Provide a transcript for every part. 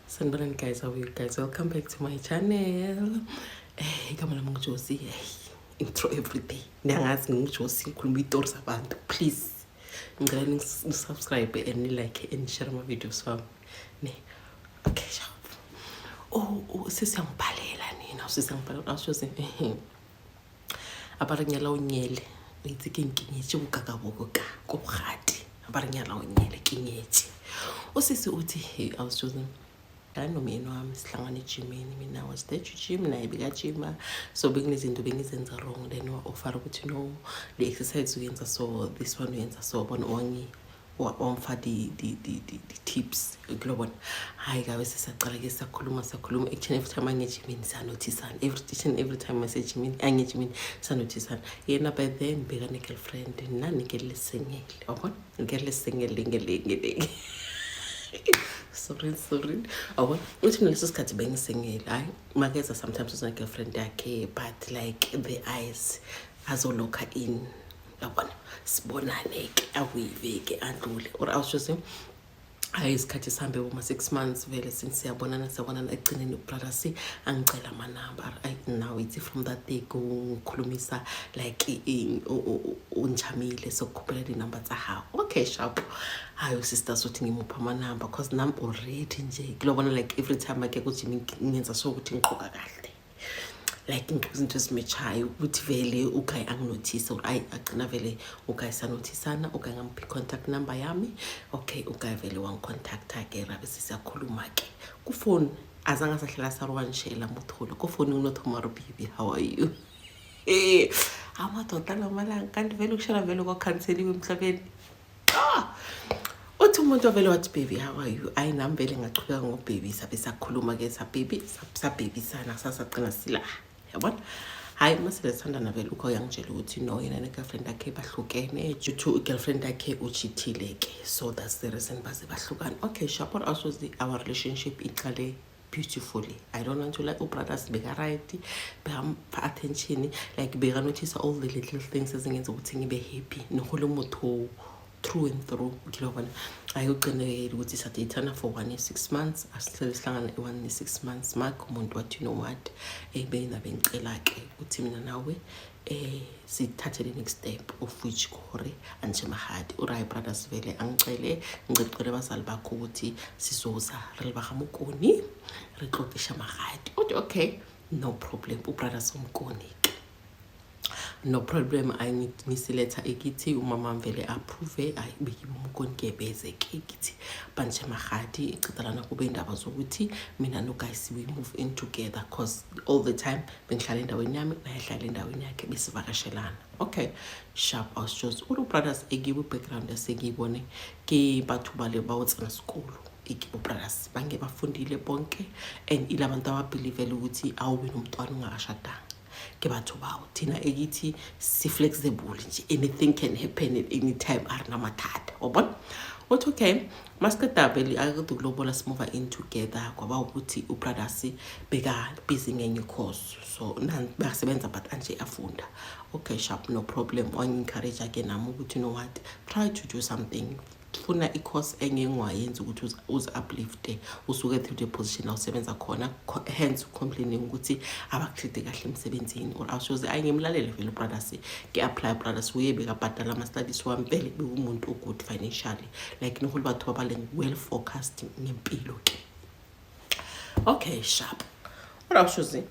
Sanibonani guys, how are you guys? Welcome back to my channel. Igama lami nguJosi. Hey, intro every day. Niyangazi nginguJosi, ngikhuluma izitori zabantu. Please, ngicela ni-subscribe and ni-like and share ama videos wami. Ne. Okay, sharp. Oh, sesiyangibhalela nina, sesiyangibhalela. Awushozi. A ba re nyala o nyele. O itse ke nkinyetse bokakaboko ka ko bogadi. A ba re nyala o nyele ke nyetse. Usisi uthi, hey, awushozi. Nomyeni wami sihlangane ejimini. Mina was there to gym, naye bekajima, so bekunezinto bengizenza wrong. Then wa-offera ukuthi no, le exercise uyenza so, this one uyenza so. Bona wangi wamfa di-tips kulobona. Hhayi kabe sesiyacala-ke, siyakhuluma, siyakhuluma. Each and every time angejimini siyanothisana, every each and every time asejimini, angejimini, siyanothisana. Yena by then bekane-girlfriend, nani ke le-single, wabona, ke le-single lenge lenge lenge, sorry, sorry, awubona uthi mina leso sikhathi bengi-single. Hhayi, makeza sometimes uzona-girlfriend yakhe, but like the eyes azolokha in, yabona, sibonane-ke, awuyiveke adlule or awushoze. Hayi, isikhathi sihambe boma-6 months vele since siyabonana, siyabonana. Ekugcineni ubrothers angicela amanamba. Now it's from that day kungikhulumisa like ungichamile, sokukhuphela iy'namba tsa gago. Okay, sharp. Hayi, usisters uthi ngimupha amanamba cause nami already nje kulobona like every time ake kujimi ngenza sure ukuthi ngigqoka kahle, like ngigqoka izinto ezimatchayo ukuthi vele uguy anginothise or ayi agcina vele uguy sanothisana. Uguy ngamuphi i-contact number yami. Okay, uguy vele wangicontacta-ke, rabe sesiyakhuluma-ke kufoni. Azange asahlala sarwanshela motholo kufoni nginothomaro, "Baby, how are you?" Amadoda lamalanga kanti vele ukushela vele kwakhanseliwe emhlabeni. Ah! Uthi umuntu ovele wathi, "Baby, how are you?" Ayi, nami vele ngachubeka ngobaby, sabe sakhuluma-ke, sababy, sababysana, sasagcina sila, yabona. Hhayi, uma sele sithandana vele ukho uyangitshela ukuthi no, yena ne-girlfriend yakhe bahlukene due to i-girlfriend yakhe uchithile-ke, so that's the reason baze bahlukane. Okay, sharp. Also our relationship iqale beautifully, I don't want to lie. Ubrothers beka-right, bekampha attention, like bekanothisa all the little things ezingenza ukuthi ngibe happy nehole motho through and through ngilobona. Hayi, ugcine ukuthi sadeyithana for 1 year 6 months. Asihlele sihlangane i-1 year 6 months mark, umuntu wathi, "You know what, bena bengicela-ke ukuthi mina nawe sithathe le next step," of which kore anje mahadi urayi brothers vele angicele, ngicecele abazali bakho ukuthi sizoza re le ba ga Mokone re tlo tliša magadi. Uthi okay, no problem. Ubrothers uMokone ke, no problem. Ngisiletha ekithi umama vele approve. Ayi, bekibo Mokone ke beze ke kithi banje magadi. Iceda lana kube indaba zokuthi mina noguys we move in together, cause all the time bengihlala endaweni yami, naye ehlala endaweni yakhe, besivakashelana. Okay, sharp. Awusijos uri brothers ekibo background yasekiyibone ke batho ba le ba o tsena sekolo ikibo brothers bange bafundile bonke and ilabantu ababelievele ukuthi awube nomntwana ungakashadanga ke batho bao. Thina ekithi si-flexible nje, anything can happen at any time, arinamathata, wabona. Uthi okay, masiqeda vele akade ukulobola, simove in together. Kwaba ukuthi ubrothers beka-busy ngenye course, so bayasebenza but anje afunda. Okay, sharp, no problem. Wangi-encourage-ke nami ukuthi you know what, try to do something, funa i-course enye engayenza ukuthi uzi-uplifte usuke through the position la usebenza khona, hence complaining ukuthi abakutreat kahle emsebenzini or awushoze. Ayi, ngimlalele vele ubrothers, ke-apply. Brothers uye bekabhadala ama-studies wami vele, bekuwumuntu o-good financially, like noholi batho ba ba leng well focused ngempilo ke. Okay, sharp. Awushoze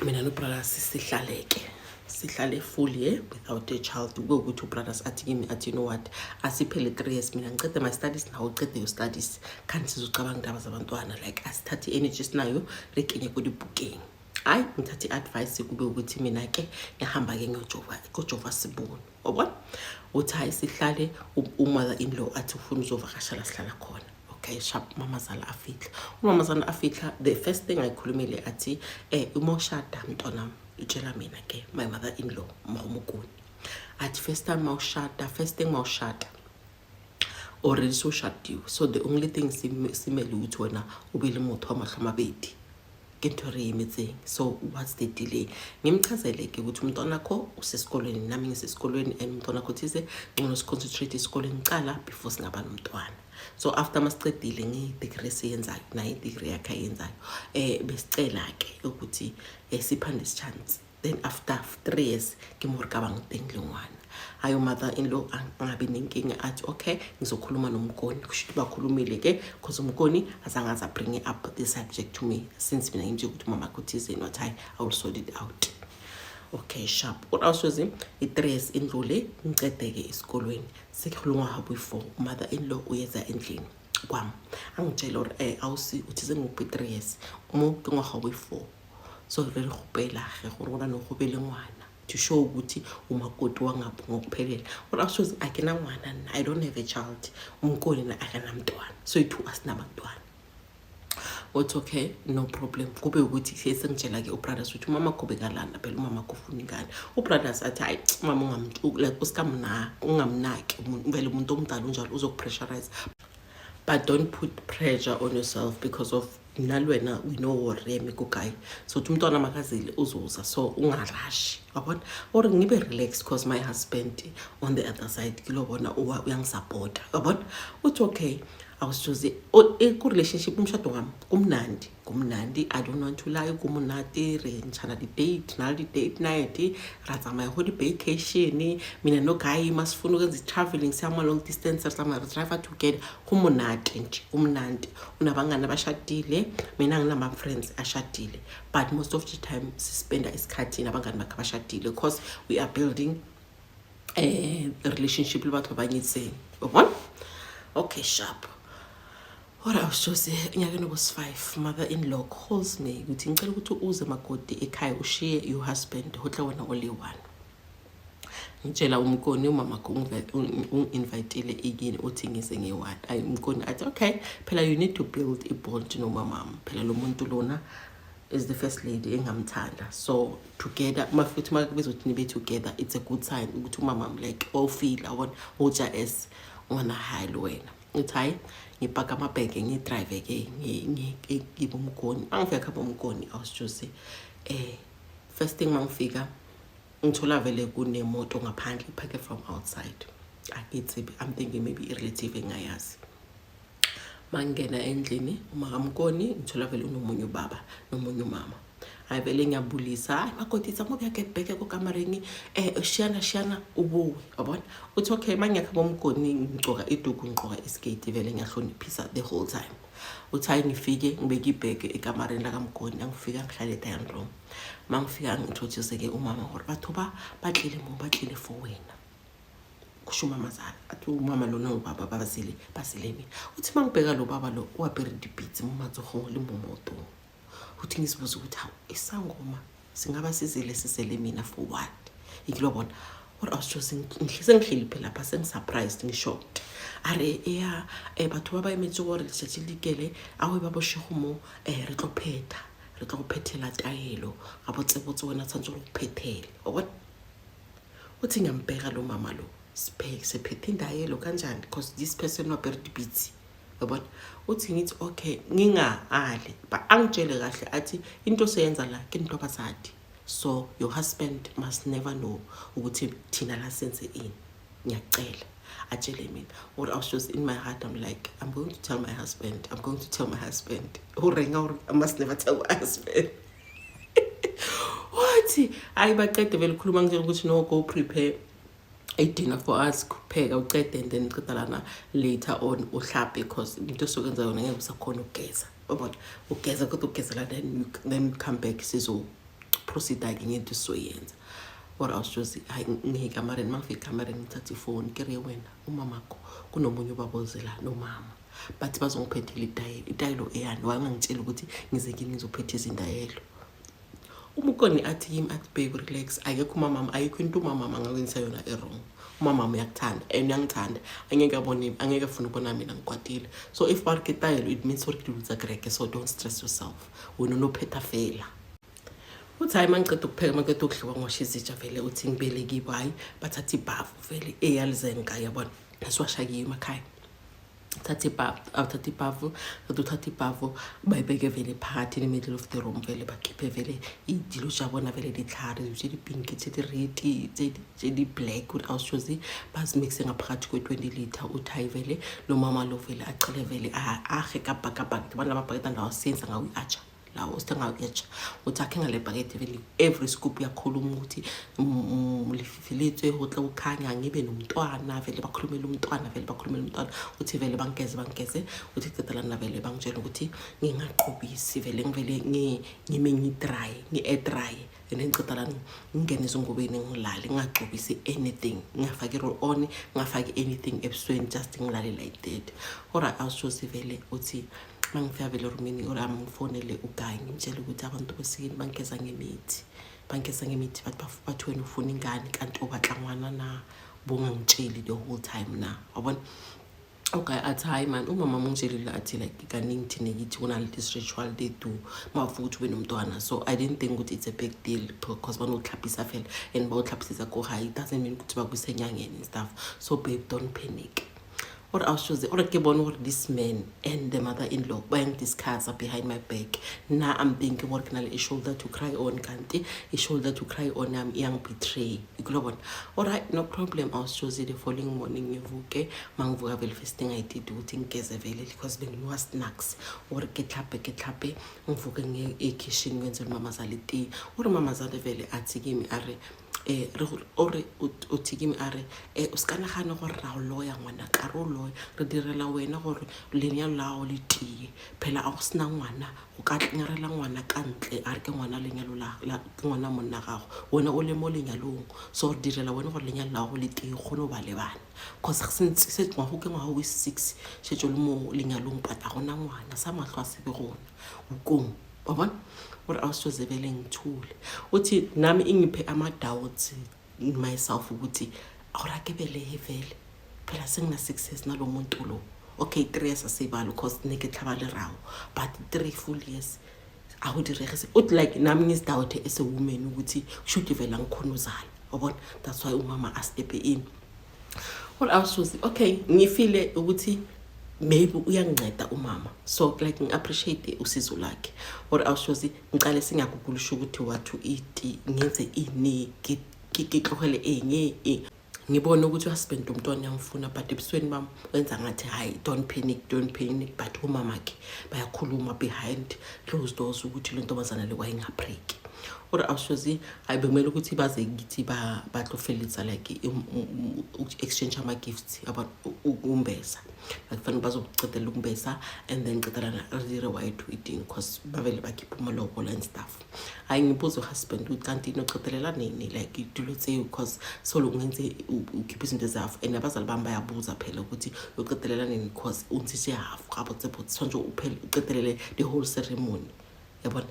mina nobrothers sihlaleke, sihlale full year without a child. Kube ukuthi ubrothers athi kimi, athi, "You know what, asiphele 3 years, mina ngicede my studies, nawe ucede your studies, kanti sizocabanga indaba zabantwana. Like asithathe i-energy esinayo re kenye kudibhukeng." Hayi, ngithathe i-advice, kube ukuthi mina-ke ngihamba-ke ngiyojova kojova sibone, wabona. Uthi hayi, sihlale, umother in law athi ufuna uzovakasha la sihlala khona. Okay, sharp. Mamazala afihla, umamazala afihla, the first thing ayikhulumile athi, uma ushada mntwanami, utshela mina ke, my mother in law Mohomokoni athi first time mawushada, first thing mawushada, already sowushadiwe, so the only thing simele ukuthi wena ube le motho wa mahlo a mabedi. Ke ntho re emetseng. So what's the delay? Ngimchazele-ke ukuthi umntwana wakho usesikolweni, nami ngisesikolweni, and umntwana wakho thize ngcono siconcentrate esikolweni cala before singaba nomntwana. So after masicedile nge-degree esiyenzayo, naye i-degree yakhe ayenzayo, besicela-ke ukuthi siphane this chance. Then after 3 years ke mo re ka bang teng le ngwana. Hayi, mother in law angabi nenkinga, athi okay, ngizokhuluma nomkoni. Kusho ukuthi bakhulumile ke, because umkoni azange aze bring up the subject to me since mina ngimtshela ukuthi umama kuthizeni. Wathi hayi, I will sort it out. Okay, sharp. Awushozi, i-3 years indlule, ngicede-ke esikolweni, sekukhuluma before mother in law uyeza endlini kwami, angitshela gore ausi uthize ngiphi 3 years mo ke ngwaga we-4, so re re kgopela ge gore gona no go be le ngwana to show ukuthi umakoti wangapho ngokuphelela. Gore awushozi, akenangwana nna, I don't have a child, umkoni na akanamntwana, so i-two asinabantwana. Uthi okay, no problem. Kube ukuthi sengitshela-ke ubrothers ukuthi umama kho bekalana phela, umama kho ufuna ingane. Ubrothers athi hayi mama, like ungamnaki vele umuntu omdala unjalo, uzokupressurize, but don't put pressure on yourself because of nalwena, we know woreme kugayi, so uthi umntwana makazile uzoza, so ungarashi, wabona, or ngibe relaxed because my husband on the other side kilobona uyangisupporta, wabona. Uthi okay, awusitshozi, ku-relationship, umshado wami kumnandi, kumnandi, I don't want to lie, kumonate. Re ntshana di-date nale di-date night, ra tsamaya go di-vacation, mina nogayi. Masifuna ukwenza i-traveling, siyama-long distance, re tsamaya, re drive together. Kumonate nje, kumnandi. Unabangani abashadile, mina nginama-friends ashadile, but most of the time sispenda isikhathi nabangani bakhe abashadile because we are building relationship le batho ba banyetseng, ubona. Okay, sharp. Ora awushoze, enyakeni obusi-5, mother-in-law calls me ukuthi ngicela ukuthi uze makoti ekhaya, ushiye your husband, ho tla wena o le one. Ngitshela umkoni, umamakho ungi-invitile ikini, uthi ngize ngiyi-one. Ayi, umkoni athi okay, phela you need to build i-bond nomamam, phela lo muntu lona is the first lady engamthanda, so together mafuthi makubiza ukuthi nibe together, it's a good sign ukuthi umamam like wawufila, wabona, utsha as ngwana hayi lo wena. Ngithi hayi, ngipaka amabhege, ngidrive-ke ngibe umgoni. Angifika khaba umgoni, awusitshozi, first thing mangifika ngithola vele kunemoto ngaphandle iphake from outside. Akithi I'm thinking maybe i-relative engayazi. Mangingena endlini umakamkoni, ngithola vele unomunye ubaba nomunye umama. Hayi vele ngiyabulisa, hayi makoti, tsa mo bjake bheke ko kamareng, shiyana shiyana ubuwe, wabona. Uthi okay, mangiyakha bomgoni, ngigcoka iduku, ngigqoka isiketi, vele ngiyahloniphisa the whole time. Uthi hayi, ngifike ngibeke ibhege ekamareni lakamgoni. Angifika ngihlale e-dining room. Mangifika ngi-introduce-ke umama gore batho ba ba tlile mo, ba tlile for wena, kusho umamazala. Athi umama lona ubaba bazile, bazile mina. Uthi mangibheka lo baba lo o apere dipitse mo matsogong le mo maotong. Uthi ngizibuza ukuthi hawu, isangoma singaba sizile, sizele mina for what? Ngilobona or awusitshozi, sengihleli phela lapha, sengi-surprised, ngi-shocked. A re eya, batho ba ba emetse gore letšatši le dikele awe ba bošego mo, re tlo phetha, re tlo go phethela taelo gabotsebotse, wena tshwanetse gore go phethele, wa bona. Uthi ngiyambheka lo mama lo, siphethe indayelo kanjani? Because this person wapere dipitse, yabona. Uthi ngithi okay, ngingaali, but angitshele kahle, athi into seyenza la ke ntho basadi, so your husband must never know ukuthi thina la senze ini, ngiyacela atshele mina. Or I was just in my heart, I'm like, I'm going to tell my husband, I'm going to tell my husband o renga gore I must never tell my husband. Wathi hayi, baqede vele khuluma, ngitshela ukuthi no, go prepare a dinner for us, kupheka ucede and then uceda lana later on uhlape, because into esokwenza yona ngeke usakhona ukugeza, ubona, ugeza kodwa ugezela, then come back, sizo proceed-ke ngento esizoyenza. Or I was just hayi, ngiye ekamareni. Uma ngifika ekamareni, ngithatha ifoni, ke re wena umamakho kunomunye ubaba ozela nomama, bathi bazongiphethela itayelo. Itayelo eyani? Wayengangitshela ukuthi ngize kini ngizophetha izindayelo. Umukoni athi kimi, athi babe, relax, akekho umamama, ayikho into umamama angakwenzisa yona e-wrong. Umamama uyakuthanda and uyangithanda, angeke abone, angeke afune ukubona mina ngikwatile. So if ba re ke taelo, it means gore ke dilo tsa kereke, so don't stress yourself, wena unophetha fela. Uthi hayi, mangiceda ukupheka, mangiceda ukudliwa, ngiwasha izitsha vele. Uthi ngibele kibo, hayi, bathatha ibhavu vele eyalizenka, yabona, esiwasha kiyo emakhaya. Thatha ibhavu, awuthatha ibhavu, thatha, uthatha ibhavu, bayibeke vele phakathi in the middle of the room. Vele bakhiphe vele dilo tša bona, vele ditlhare tse di-pink, tse di-red, tse di-black, ukuthi awushozi bazimixe ngaphakathi kwe-20 liter. Uthi hayi, vele lo mama lo vele acele vele ahe kabhakabhakete bona lamabhakete angawasenza ngawo i-atsha lawo sithe ngawo i-atsha. Uthi akhe ngale bhakede vele, every scoop uyakhuluma ukuthi lefifi letswe ho tla ukhanya, ngibe nomntwana. Vele bakhulumela umntwana, vele bakhulumela umntwana. Uthi vele bangigeze, bangigeze. Uthi cedelana vele bangitshela ukuthi ngingaqobisi, vele ngivele ngime ngi-dry, ngi-air dry, and then ngiceda lana ngingene ezingubeni, ngilale, ngingagcobisi anything, ngingafaki roll on, ngingafaki anything ebusweni, just ngilale like that. Alright, awushosi vele uthi mangifika vele erumini or ngifonele u-guy, ngimtshele ukuthi abantu besikini bangigeza ngemithi, bangigeza ngemithi, bathi bathi wena ufuna ingane, kanti o batla ngwana na, bongangitsheli the whole time na, wabona? Okay, athi hayi man, umama ungitshelile, athi like kaningi thina kithi kunale this ritual they do mawufuna ukuthi ube nomntwana. So I didn't think ukuthi it's a big deal because banokutlhaphisa vele and bawutlhaphisisa ko hayi, it doesn't mean ukuthi bakuyise enyangeni and stuff. So babe, don't panic. Or awushoze or ke bone gore this man and the mother-in-law bayangidiscussa behind my back. Na I'm thinking gore ke na le a shoulder to cry on, kanti a shoulder to cry on yami iyangibetray, ikulobona. Alright, no problem. Awushoze the following morning ngivuke, mangivuka vele, first thing I did ukuthi ngigeze vele because benginuka snacks, or ke tlhape, ke tlhape, ngivuke ngiye ekhishini ngenzela umamazala itiye. Uri umamazala vele athi kimi a re re ore uthi kimi a re o se ka nagana gore ra o loya, ngwana ka re o loya, re direla wena gore lenyalo la gago le tie. Phela a go sena ngwana go ka tlenyerela ngwana ka ntle, a re ke ngwana lenyalo ke ngwana monna gago, wena o le mo lenyalong. So re direla wena gore lenyalo la gago le tie, kgone go ba le bana, cause se ngwago ke ngwago we six šetse le mo lenyalong, but a gona ngwana sa mahlo a sebe gona hukong, wa bona? Gore awusoze vele ngithule. Uthi nami ingiphe ama-doubts myself ukuthi gore a ke belehe vele, phela sengina 6 years nalo muntu lo. Okay, 3 years aseyibalo cause ne ke tlhaba lerago, but 3 full years awudirege se. Uthi like nami ngizidawuthe as a woman ukuthi kushuthi vele angikhona uzala, wabona? That's why umama astepe in. Gore awusuzi, okay, ngifile ukuthi maybe uyanginceda umama, so like ngi-appreciate usizo lakhe. Or awushozi ngicale singagugulisha ukuthi what to eat, ngenze ini, ke tlogele eng eng, ngibone ukuthi uhusband umntwana uyamfuna, but ebusweni bami wenza ngathi hayi, don't panic, don't panic, but umamakhe bayakhuluma behind closed doors ukuthi le ntombazana le wayingapreki. Or awushozi hayi, bekumele ukuthi baze kithi batlofeletsa like exchange ama-gifts ukumbesa, like kufanele bazokucedela ukumbesa and then cedelana re dire white wedding cause bavele bakhipha umalobola and stuff. Hayi, ngibuze uhusband ukuthi kanti nocedelela nini like dilo tseo, cause solo ungenze ukhiphe izinto ezihafu and abazali bami bayabuza phela ukuthi uyocedelela nini, cause untshitše hafu gabotsebotse, tshwanetse uphele ucedelele the whole ceremony, yabona?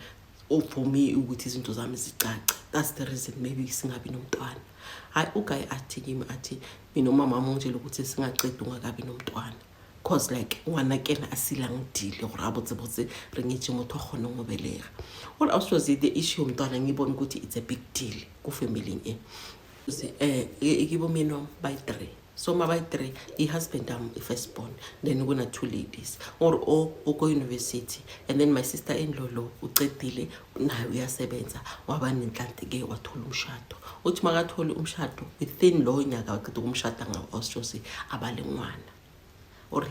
For me ukuthi izinto zami zicace, that's the reason maybe singabi nomntwana. Hayi, u-guy athi kimi, athi mina umama wami ungitshela ukuthi singacedi ungakabi nomntwana, cause like ngwana kena a silang dile gore a botsebotse re nyetse motho a kgone go belega. Gore awusoze the issue yomntwana ngibone ukuthi it's a big deal kufamily e kibo myeni wami bayi-three. So ma bayi-three, i-husband am i-first born, then kuna-two ladies or o uko-university, and then my sister in-law lo ucedile naye uyasebenza, waba nenhlanhla-ke wathola umshado. Uthi makathole umshado, within lowo nyaka waqeda ukumshada ngawo, awushosi abale ngwana or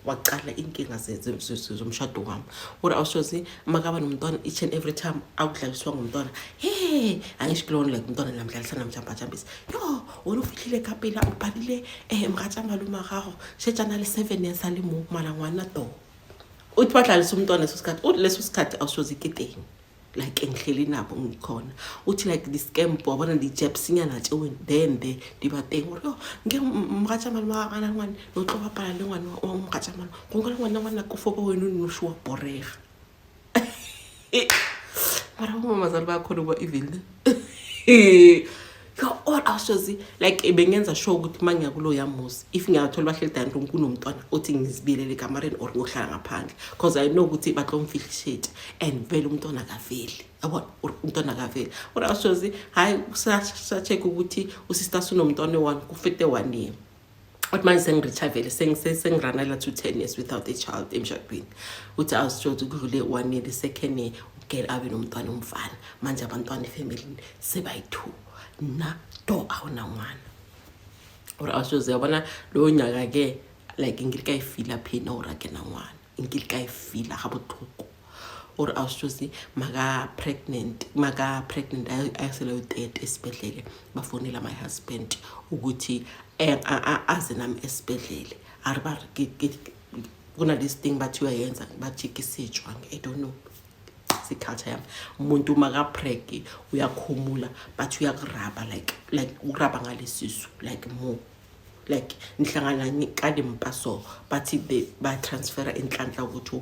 waqala inkinga zomshado wami. Or awushozi makaba nomntwana, each and every time akudlaliswa ngumntwana, he angisho kulona like umntwana namdlalisa namjampajambisa, yo wena ufihlile kapela ubhalile mogatša malome wa gago šetšana le 7 years a le mo mara ngwana to. Uthi badlalisa umntwana leso sikhathi, uthi leso sikhathi awushozi ke teng like ngihleli nabo ngikhona. Uthi like di-scamp wabona di-jabsinyana tseo then there di ba teng gore yo nke mogatša malome wa gana ngwane no tlo bapala le ngwane wa mogatša malome gongwe le ngwana ngwana ko fo ba wena o noši wa borega. Mara bomamazala bayakhona ukuba evil yo. All awushozi like bengenza sure ukuthi uma ngiya kuloya muzi, if ngiyathola bahleli dining room kunomntwana, othi ngizibiyelele ekamareni or ngiyohlala ngaphandle, cause I know ukuthi batlomfihlisheti and vele umntwana akaveli, yabona? Or umntwana akaveli. Or awushozi hayi, sa-check ukuthi usister sunomntwana one kufete 1 year. Uthi manje sengi-reacha vele sengiranela to 10 years without a child emshadweni. Uthi awusitsho ukuthi kudlule one year, the second year ugirl abe nomntwana umfana. Manje abantwana efamilini sebayi-two, nna do awunangwana. Or awusitsho yabona lowo nyaka-ke, like nkile ka e feela pain gore a ke na ngwana, nkile ka e feela ga botlhoko. Or awusitshosi maka pregnant ayosele uyoteta esibhedlele, bafonela my husband ukuthi aze nami esibhedlele. A re ba re kuna this thing bathi uyayenza, bathi ke setšwa, I don't know si-culture yami. Umuntu maka-preg uyakhumula, bathi uyakuraba, like ukuraba ngalesisu, like more like nihlangana kalimpa, so bathi ba-transfera inhlanhla ukuthi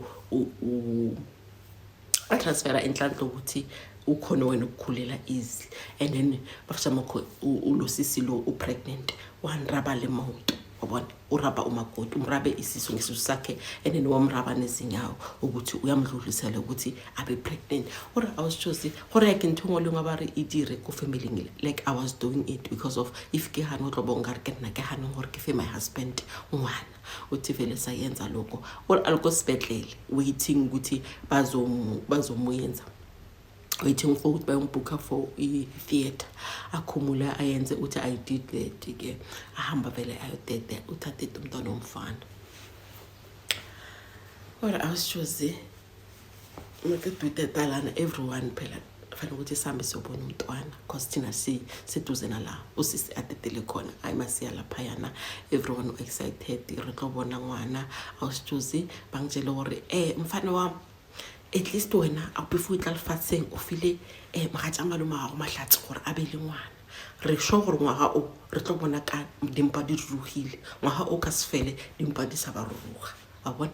ba-transfera inhlanhla ukuthi ukhona wena ukukhulela easy. And then bafishamakho ulosisi lo u-pregnant wanraba le maoto, wabona uraba umakoti, umrabe isisu ngesisu sakhe, and then wamraba nezinyawo ukuthi uyamdlulisela ukuthi abe pregnant. Gore I was just gore ke ntho engwe le ngwe ba re e dire ko family, like I was doing it because of if ke gane o tlo bo nkare ke nna ke ganeng gore ke fe my husband ngwana. Uthi vele sayenza lokho or alikho sibhedlele waiting ukuthi bazomuyenza, waiting for ukuthi bayombhukha for i-theatre, akhumule ayenze. Uthi I did that ke, ahamba vele ayotete. Uthi atete umntwana womfana. Ora awusitshozi maqeda uteta lana, everyone phela fanele ukuthi sihambe siyobona umntwana cause thina seduze nala usisi atetele khona. Hayi, masiya laphayana, everyone excited re tlo bona ngwana. Awusitshozi bangitshele gore mfana wami, at least wena before o tla lefatsheng o file mogatša malome wa gago mahlatse gore a be le ngwana. Re sure gore ngwaga o re tlo bona ka dimpa di rurugile, ngwaga o ka se fele dimpa di sa ba ruruga, wa bona.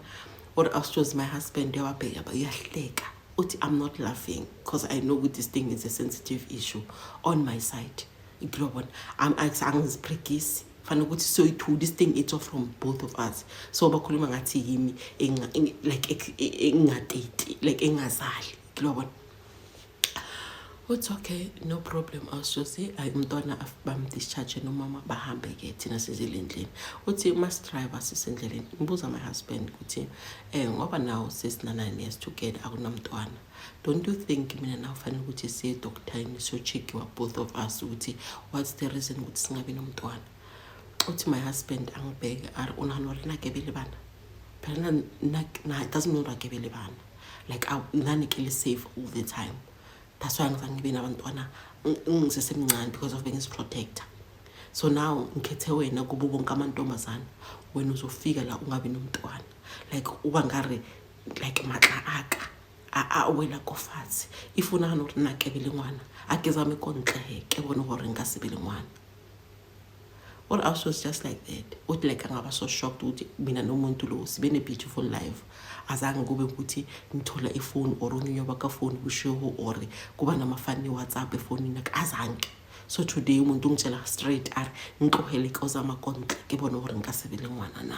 Or awusitshozi my husband uyababheka, uyahleka. Uthi I'm not laughing because I know this thing is a sensitive issue on my side, ngilobona angizipregisi, fanele ukuthi soyi-two, this thing it's from both of us. So bakhuluma ngathi yimi like engingateti, like engazali, ngilobona. Uthi okay, no problem. Awushosi ayi umntwana bam-discharge nomama, bahambe-ke, thina sizile endlini. Uthi masi-driver sisendleleni, ngibuza my husband ukuthi ngoba nawo sesina-9 years together akunamntwana, don't you think mina nawe fanele ukuthi siye edoctorini siyo-check-iwa both of us ukuthi what's the reason ukuthi singabi nomntwana? Uthi my husband angibheke a re, o nagana gore nna ke be le bana? Phela nna it doesn't mean gore ke be le bana, like nna ne ke le safe all the time. That's why ngizange ngibe nabantwana ngisesemncane, because of bengizi-protector. So now ngikhethe wena kubo bonke amantombazana, wena uzofika la ungabi nomntwana, like uba ngare like matla aka a wela ko fatshe. If o nagana gore nna ke be le ngwana, a ke zame ko ntle ke bone gore nka se be le ngwana. Or I was just like that. Uthi like angaba so shocked ukuthi mina nomuntu lo sibe ne-beautiful life, azange kube ukuthi ngithola ifoni or omunye bakafoni bushiwo or kuba nama-funny WhatsApp efonini, azange. So today umuntu ungitshela straight a re ntlohele ke ozama ko ntle ke bone gore nka se be le ngwana na?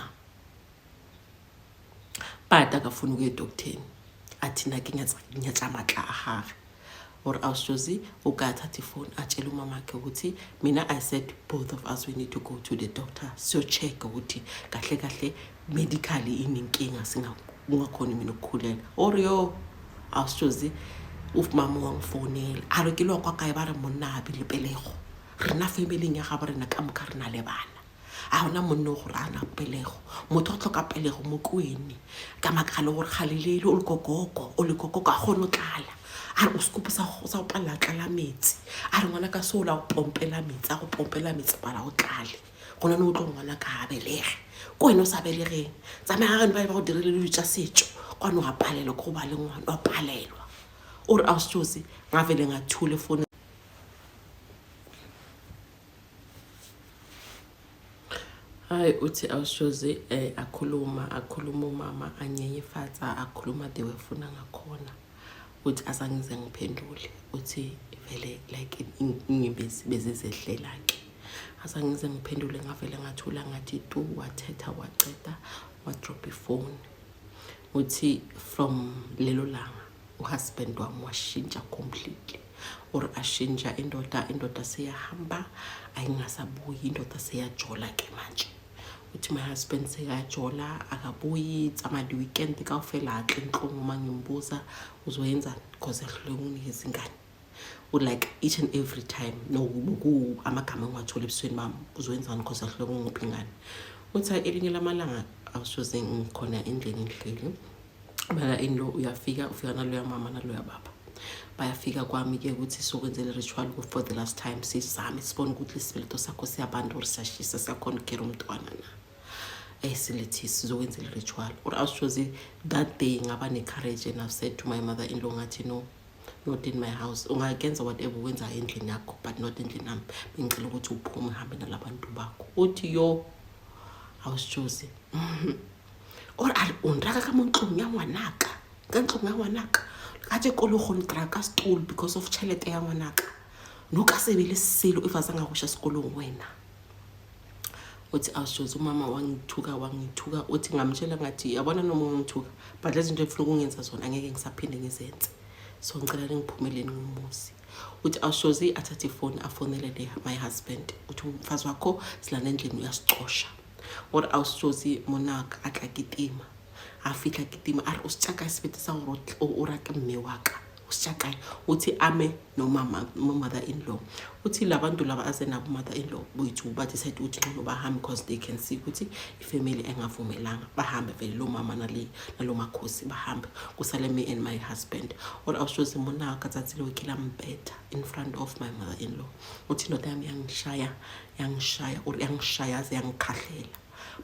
But akafuni ukuya edocteni, athi na ke nyatsa matla a gage. Or awusjozi ukathatha ifoni atshele umamakhe ukuthi mina I said both of us we need to go to the doctor siyo-check ukuthi kahle kahle medically inenkinga ungakhoni mina ukukhulela. Or yo awusjozi umama wangifonela a re ke le wa kwa kae, ba re monna a bile pelego rena familing ya gabo rena ka moka re na le bana, a gona monna o gore a na pelego. Motho o tlhoka pelego mo kwene ka makala gore galelele o le kokoko, o le kokoko a kgone o tlala. A re o sekopo sa go palela tlala metsi, a re ngwana ka se o la go pompela metsi, a go pompela metsi pala o tlale gona ne o tlo ngwana ka a belege ko wena o sa belegeng. Tsamaya ga gane ba ba go dirile dilo tša setšo kwane, wa palelwa ke go ba le ngwana, wa palelwa. O re ausjosi ngavele ngathula efoni. Hayi, uthi awushozi akhuluma akhuluma umama anyenyefatsa, akhuluma the way funa ngakhona. Uthi azangize ngiphendule. Uthi vele like inyembezi bezizehlela ke, azangize ngiphendule, ngavele ngathula ngathi tu. Wathetha waceda, wadrop ifoni. Uthi from lelo langa uhusband wami washintsha completely, or ashintsha indoda, indoda seyahamba, ayingasabuyi, indoda seyajola ke manje. Uthi my husband sekajola, akabuyi, tsamaya di-weekend kaofela, a tle ntlong. Uma ngimbuza uzoyenzani, because ehluleka ukunikeza ingane. Like each and every time, no ku amagama engiwathola ebusweni bami, uzoyenzani because ahluleka ukungipha ingane. Uthi elinye lamalanga awusoze ngikhona endlini, ngihleli bala in-law uyafika, ufika naloya mama naloya baba, bayafika kwami-ke ukuthi sokwenzela i-ritual for the last time, sizame sibone ukuthi lesibeletho sakho siyabanda or siyashisa, siyakhona ukukera umntwana na. Silethi sizokwenzela i-ritual. Or awushozi that day ngaba ne-courage and I've said to my mother-in-law, ngathi, "No, not in my house. Ungakenza whatever ukwenza endlini yakho, but not endlini yami. Bengicela ukuthi uphume, uhambe nalabantu bakho." Uthi yo, awusitshozi or a re o nraka ka mo ntlong ya ngwanaka, ka ntlong ya ngwanaka ka tse kolo go ntraka ka stool because of tšhelete ya ngwanaka. No ka sebe le selo if a sa ngakusha sekolong wena. Uthi awushozi umama wangithuka, wangithuka. Uthi ngamtshela ngathi, yabona, noma ungangithuka, but lezi zinto efuna ukungenza zona angeke ngisaphinde ngizenze, so ngicela ningiphumeleni ngomuzi. Uthi awushozi athathe ifoni, afonele my husband, uthi umfazi wakho silana endlini uyasicosha. Gore awushozi monaka a tla kitima, a fitlha kitima, a re o se tša kae sebete sa gore o rake mme wa ka, o se tša kae? Uthi ame nomama, mother in law. Uthi labantu laba aze nabo mother in law boyithu ba-decide ukuthi ngcono bahambe because they can see ukuthi ifamily engavumelanga. Bahambe vele lo mama nale nalo makhosi, bahambe, kusale me and my husband. Or awushozi monaka tsatsi leo ke la mpetha in front of my mother in law. Uthi indoda yami yangishaya, yangishaya or yangishaya aze yangikhahlela.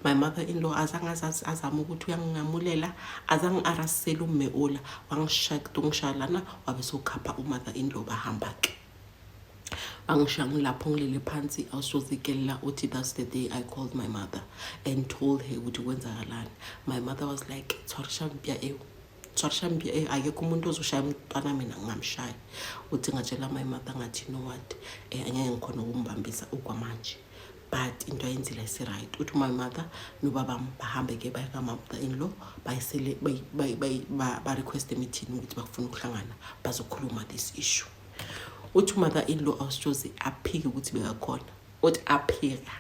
My mother in law azange azame ukuthi uyangingamulela, azange arasele umme ola wangishaya, ngishaya lana, wabe sowukhapha umother in law, bahamba ke, bangishiya ngilapho ngilele phansi. Awusozikelela. Uthi that's the day I called my mother and told her ukuthi kwenzakalani. My mother was like, "Tshwarisha mpya eo, tshwarisha mpya eo, akekho umuntu ozoshaya umntwana, mina ngingamshaya." Uthi ngatshela my mother ngathi, "No, what, angeke ngikhona ukumbambisa okwamanje, but into ayenzile ayisi-right." Uthi my mother nobabam bahambe-ke baye ka-mother in law, bayisele ba-request emithini ukuthi bafuna ukuhlangana bazokhuluma this issue. Uthi umother in law awusitshozi aphike ukuthi bekakhona. Uthi aphika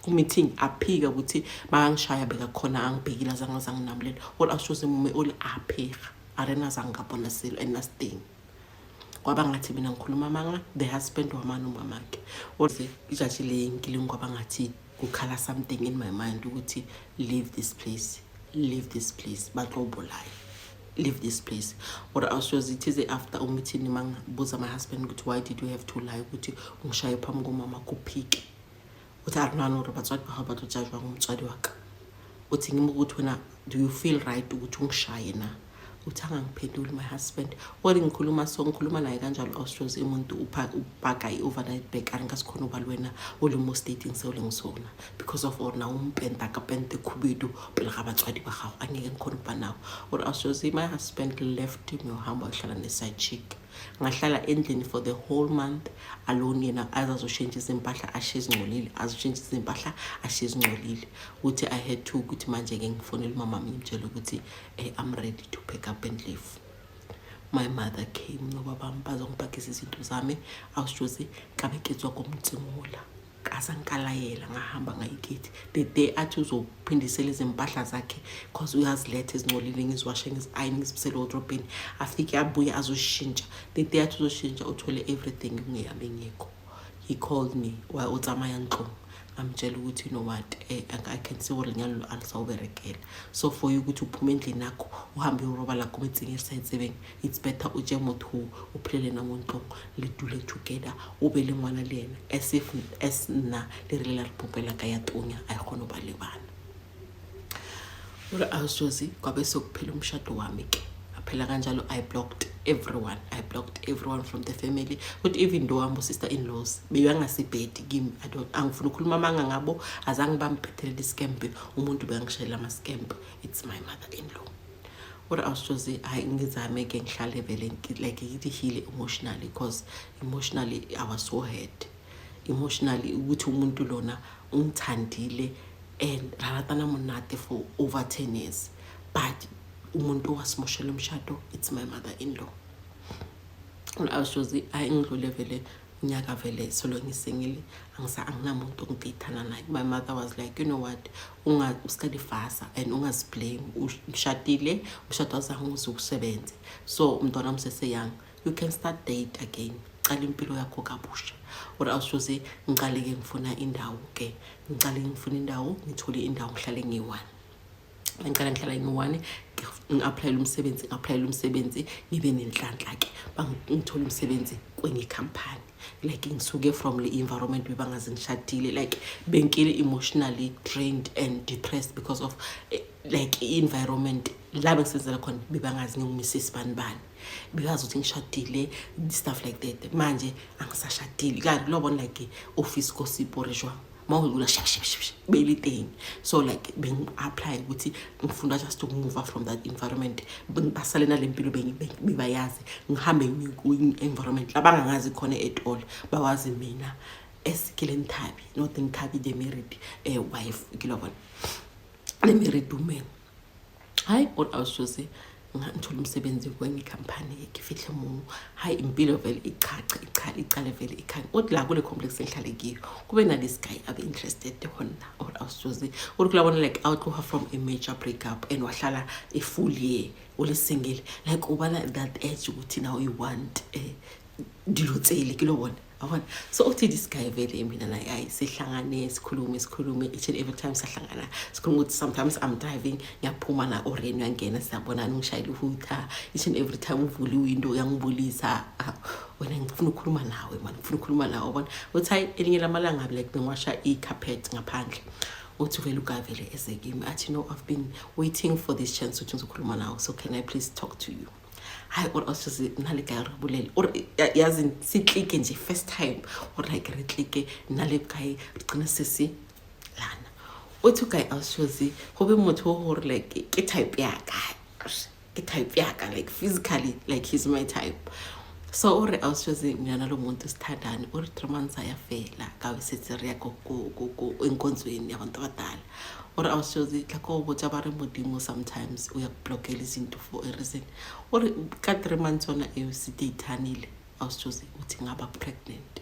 ku-meeting, aphika ukuthi makangishaya bekakhona, angibhekile, azange azanginamulela. Or awusitshozi mume oli aphika arena, azange ngabona selo and nothing. Kwaba ngathi mina ngikhuluma amanga, the husband wamana umamakhe. Ijaji le ngilini, kwaba ngathi kukhala something in my mind ukuthi leave this place, leave this place, batlo bolaya, leave this place. Or awushozi ithize after umithini, mangibuza my husband ukuthi why did you have to lie ukuthi ungishaye phambi komama, kuphike. Uthi a re nahane gore batswadi ba gago ba tlo tša jwang motswadi wa ka. Uthi ngime ukuthi wena, do you feel right ukuthi ungishaye na? Uthi angangiphenduli my husband. Ori ngikhuluma so, ngikhuluma naye kanjalo, awushozi umuntu upaka i-overnight bag, a re nka se kgone go ba le wena o le mo stating se o leng sona because of or na o mpenta ka pente khubedu pele ga batswadi ba gago, angeke ngikhone ukuba nawo. Or awushozi my husband left me, uhamba wahlala ne-side chick. Ngahlala endlini for the whole month alone, yena azazoshintsha izimpahla ashiye ezingcolile, azoshintsha izimpahla ashiye ezingcolile. Uthi I had to ukuthi manje-ke ngifonele umama ngimtshele ukuthi I'm ready to pack up and leave. My mother came nobabami bazongipakisa izinto zami. Awushozi kabe ke tswa ko motseng ola, azangikalayela, ngahamba ngayikithi. The day athi uzophindisela izimpahla zakhe, cause uyaziletha ezingcolile, ngiziwashe, ngizi-ayine, ngizibisele edrobheni, afike abuye azoshintsha. The day athi uzoshintsha, uthole everything kungeyami, ingekho. He called me wa o tsamaya ntlong, ngamtshela ukuthi you know what, I can see gore lenyalo alisawuberekela, so for you ukuthi uphume endlini yakho uhambe uyoroba ko metseng e sa e tsebeng, it's better o tše motho o phelele na mo ntlong, le dule together, o be le ngwana le yena, as if as nna le rile la re popela ka ya tonya a e kgone go ba le bana. Ore awusozi kwabe sekuphela umshado wami ke, aphela kanjalo. I blocked everyone, I blocked everyone from the family, but even though amo sister in laws bebangasibhedi kimi, I don't, angifuni ukukhuluma amanga ngabo, azange bambhethelele iskempe umuntu bekangishayela amaskempe, it's my mother in law. Ore awusozi hayi ngizame ke ngihlale vele like ngithi heal emotionally, because emotionally I was so hurt emotionally ukuthi umuntu lona ungithandile and raratana monate for over 10 years, but umuntu owasimoshela umshado, it's my mother in law. Awushozi hayi ngidlule vele. Unyaka vele solo ngi-single, anginamuntu ongideyithana naye. My mother was like, "You know what, usikalifasa and ungaziblame. Ushadile, umshado azange uze usebenze, so umntwana wami sese-young. You can start date again, cala impilo yakho kabusha." Or awushoze ngicale-ke ngifuna indawo-ke, ngicale ngifuna indawo, ngithole indawo, ngihlale ngiyi-one. Ngicala ngihlala ngiyi-one, ngi-applyele umsebenzi, ngi-applyele umsebenzi, ngibe nenhlanhla-ke, ngithole umsebenzi kwenye ikhampani. Like ngisuke from le environment bebangazi ngishadile. Like bengikile emotionally drained and depressed because of like i-environment la bengisebenzela khona, bebangazi ngingu-Mrs bani bani, bebazi ukuthi ngishadile, stuff like that. Manje angisashadile kanti lobona like office gossip or jwang, mawudlula shap shap shap shap, beliteng. So like bengi-apply ukuthi ngifuna just uku-move from that environment, basale nale mpilo bebayazi, ngihambe ngiye kwi-environment labangangazi khona at all, bawazi mina as ke Nthabi, not Nthabi the married wife, ke lo bona, the married woman. Hayi, or awushoze ngithola umsebenzi kwenye ikhampani, ngifihle mo. Hayi, impilo vele ichache, ichale, icale vele ikhanye. Uthi la kule complex engihlale kiyo kube nalesi guy abe interested khona. Or awushoze uri kulabona like awutloha from a major breakup and wahlala a full year ule single, like ubana that edge ukuthi now you want dilo tsele, ke lo bona, yabona. So uthi this guy vele mina naye, hayi, sihlangane, sikhulume, sikhulume each and every time sahlangana sikhuluma ukuthi sometimes I'm driving, ngiyaphuma na or yena uyangena, siyabonana, ungishayela uhutha each and every time, uvula iwindow, uyangibulisa. "Ah, wena, ngifuna ukukhuluma nawe man, ngifuna ukukhuluma nawe," yabona. Uthi hayi, elinye lamalanga like bengiwasha i-carpet ngaphandle, uthi vele uguy vele eze kimi, athi, "No, I've been waiting for this chance ukuthi ngizokhuluma nawe, so can I please talk to you?" Hayi, or awusize nale guy re bolele or yazi si-clicke nje first time, or like re clicke nale guy, re gcina sesi lana. Uthi uguy awushozi go be motho o gore like ke type yaka, ke type yaka, like physically, like he's my type. So o re awushozi mina nalo muntu sithandane. O re 3 months ayafela kabe setse re ya enkonzweni yabantu abadala. O re awushozi tla ko botsa ba re Modimo sometimes uyakublockela izinto for a reason. O re ka 3 months yona eo sideithanile, awushozi uthi ngaba pregnant.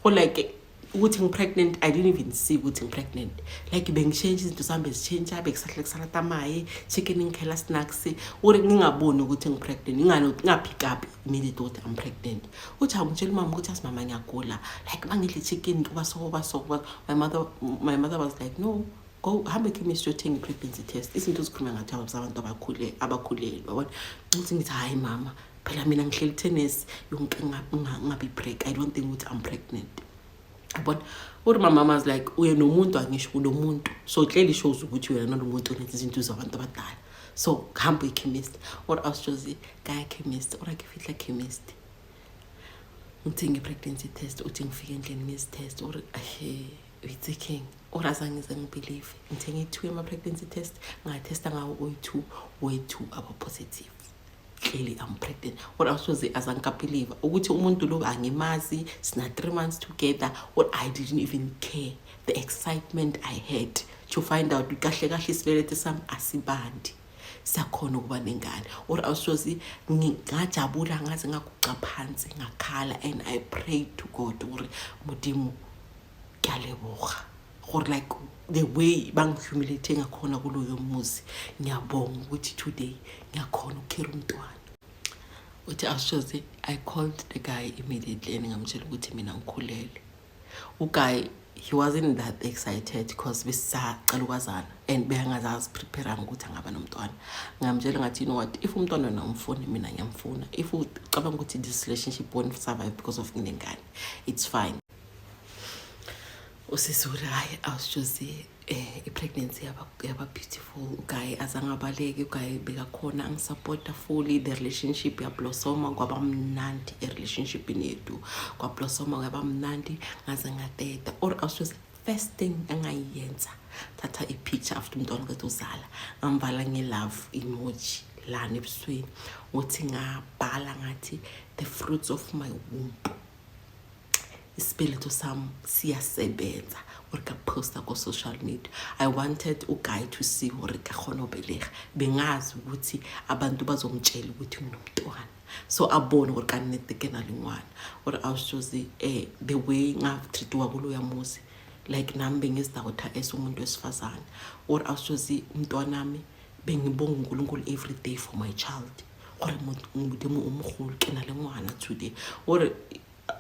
Go like ukuthi ngi-pregnant, I didn't even see ukuthi ngi-pregnant. Like bengishintsha izinto zami, bezitshintsha, bekusahle kusalata amaye chicken, ngikhela snacks, uri ngingaboni ukuthi ngi-pregnant, nginga-pick up immediately ukuthi I'm pregnant. Uthi awungitshela umama ukuthi asi mama, ngiyagula, like mangidle chicken kuba so, kuba so, kuba. My mother was like, "No, go, hambe ekhemisi, uyothenga i-pregnancy test." Izinto ezikhuluma ngathi zabantu abakhule, abakhulelwe, yabona. Uthi ngithi, "Hayi mama, phela mina ngihleli tennis yonke, ngabi break, I don't think ukuthi I'm pregnant," yabona. Uri my mama was like, "Uye nomuntu, angisho unomuntu, so clearly shows ukuthi wena nalomuntu unenza izinto zabantu abadala, so hamba uye-chemist." Or awushozi kaya chemist, or akifihla chemist, ngithenge i-pregnancy test. Uthi ngifike endlini ngizitest, or ahe, it's king, or azange ngize ngibelieve. Ngithenge two ama-pregnancy test, ngathesta ngawo oyi-two, oyi-two aba-positive. Clearly I'm pregnant. Or awusoze azange ngabelieve ukuthi umuntu lo angimazi, sina 3 months together. Or I didn't even care, the excitement I had to find out kahle kahle isibeletho sami asibandi, siyakhona ukuba nengane. Or awusozi ngajabula ngaze ngaguca phansi, ngakhala, and I prayed to God gore Modimo, ke a leboga gore like the way bangihumiliate ngakhona kuloyo muzi, ngiyabonga ukuthi today ngiyakhona ukukhera umntwana. Uthi awushozi I called the guy immediately and ngamtshela ukuthi mina ngikhulelwe. Uguy, he wasn't that excited because besisacala ukwazana and beyangazazi prepare ukuthi angaba nomntwana. Ngamtshela ngathi, "You know what, if umntwana wena umfuni, mina ngiyamfuna. If ucabanga ukuthi this relationship won't survive because of nginengane, it's fine." Usisi uri hayi, awushozi i-pregnancy yaba beautiful. Uguy azange abaleke, uguy bekakhona angisupporta fully. The relationship yablossoma, kwaba mnandi e-relationshipini yethu, kwablossoma, kwaba mnandi ngaze ngateta. Or awushozi first thing engayiyenza, thatha i-picture after umntwana qeda uzala, ngamvala nge-love emoji lana ebusweni. Uthi ngabhala ngathi, "The fruits of my womb, isibeletho sami siyasebenza." Or ka-posta ko-social media. I wanted uguy to see gore ka kgona ho belega. Bengazi ukuthi abantu bazomtshela ukuthi nginomntwana. So a bone gore ka nnete ke na le ngwana. Gore awusjozi the way nga-treat-iwa kuloya muzi, like nami bengizidawutha as umuntu wesifazane. Or awusjozi, umntwanami, bengibonga uNkulunkulu every day for my child, gore Modimo o mogolo, ke na le ngwana today. Or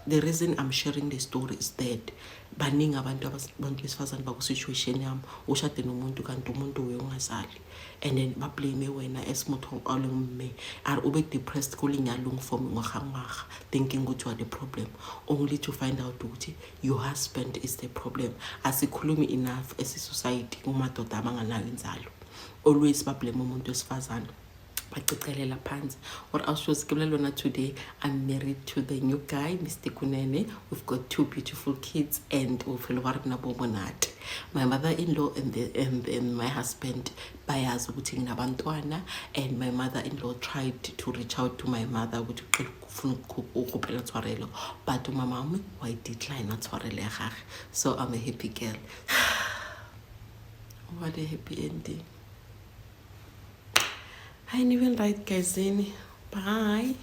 the reason I'm sharing the story is that baningi abantu besifazane baku-situation yami, ushade nomuntu kanti umuntu uye ungazali, and then ba-blame wena as motho o leng mme. A re o be depressed ko lenyalong for mengwaga-ngwaga, thinking ukuthi you are the problem, only to find out ukuthi your husband is the problem. Asikhulumi enough as a society kumadoda abanganayo inzalo. Always ba-blame umuntu wesifazane, bacicelela phansi. Or awushozi ke lona, today I'm married to the new guy, Mr Kunene. We've got two beautiful kids and bophelo ba rena bo monate. My mother-in-law and my husband bayazi ukuthi nginabantwana, and my mother-in-law tried to reach out to my mother ukuthi ucela ufuna ukukhuphela tshwarelo, but umama wami wayi-decline tshwarelo ya gagwe. So I'm a happy girl. What a happy ending. Hi, even right, guys. Bye.